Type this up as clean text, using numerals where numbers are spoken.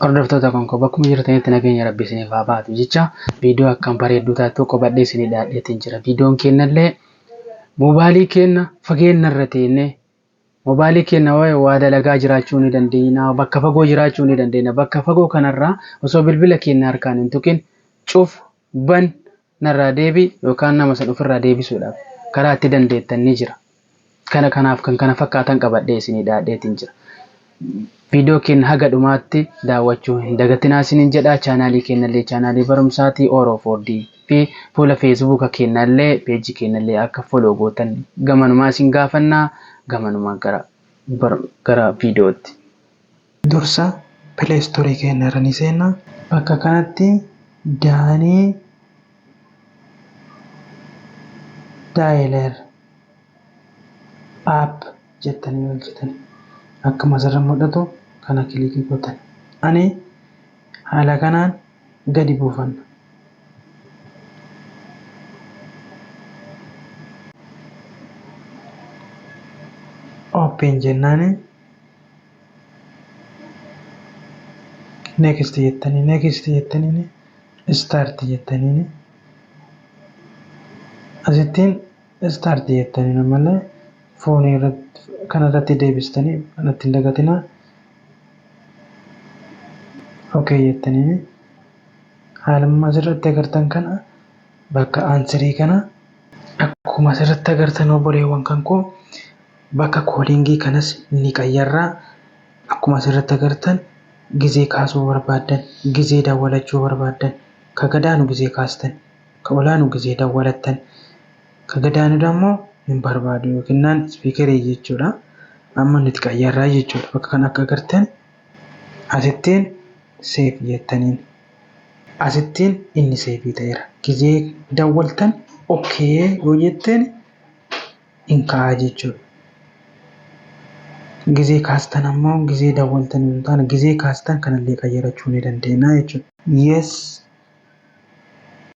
Hordoftoota kan koo, bakkuma jirtanitti nageenya Rabbi isiniif haa baatu jecha, viidiyoo akkam bareedduu taate tokko badhee isinii dhiyaadheetiin jira. Viidiyoon kennallee moobaalii kenna fageenya irra teennee moobaalii keenya waa dalagaa jiraachuu ni dandeenya. Bakka fagoo jiraachuu ni dandeenya. Bakka fagoo kanarraa osoo bilbila keenya harkaan hin tuqin cuf, ban, narraa deebi yookaan nama san ofirraa deebisuudhaaf karaa itti dandeettan ni jira. Kana kanaaf kan kana fakkaatan qabadhee isinii dhiyaadheetiin jira. Viidiyoo keenya haga dhumaatti daawwachuu hin dagatinaa isiniin jedha. Chaanaalii keenyallee chaanaalii barumsaatii Oro 4D fi fuula Feesbuuka keenyallee, peejii keenyallee akka follow gootan gamanumaa isin gaafannaa, gamanumaa gara viidiyootti. Dursa Play Store keenya irra ni seenna. Bakka kanatti Daanii Dialer App jettanii hojjetan. Akkuma asirra mul'atu kana click gootan. Ani haala kanaan gadi buufanna. Open jennaani, next jettanii, next jettanii, start jettanii, asittiin start jettanii, malee foonii irratti kanarratti deebistanii kanatti hin dagatinaa. Okay jettanii, haaluma asirratti agartan kana bakka answerii kana akkuma asirratti agartan, obboleewwan kan koo, bakka callingii kanas ni qayyarraa. Akkuma asirratti agartan, gizee kaasuu barbaaddan, gizee dawwalachuu barbaaddan, ka gadaanu gizee kaastan, ka olaanu gizee dawwalattan, ka gadaanu immoo hin barbaadu yookiin naan speakerii jechuudha. Amma nuti qayyarraa jechuudha. Bakka kana akka agartan asittiin save jettaniin, asittiin inni save ta'eera. Gizee dawwaltan okay yoo jetteen hin ka'a jechuudha. Gizee kaastan ammoo, gizee dawwaltan hin taane, gizee kaastan kanallee qayyarachuu ni dandeenya jechuudha. Yes.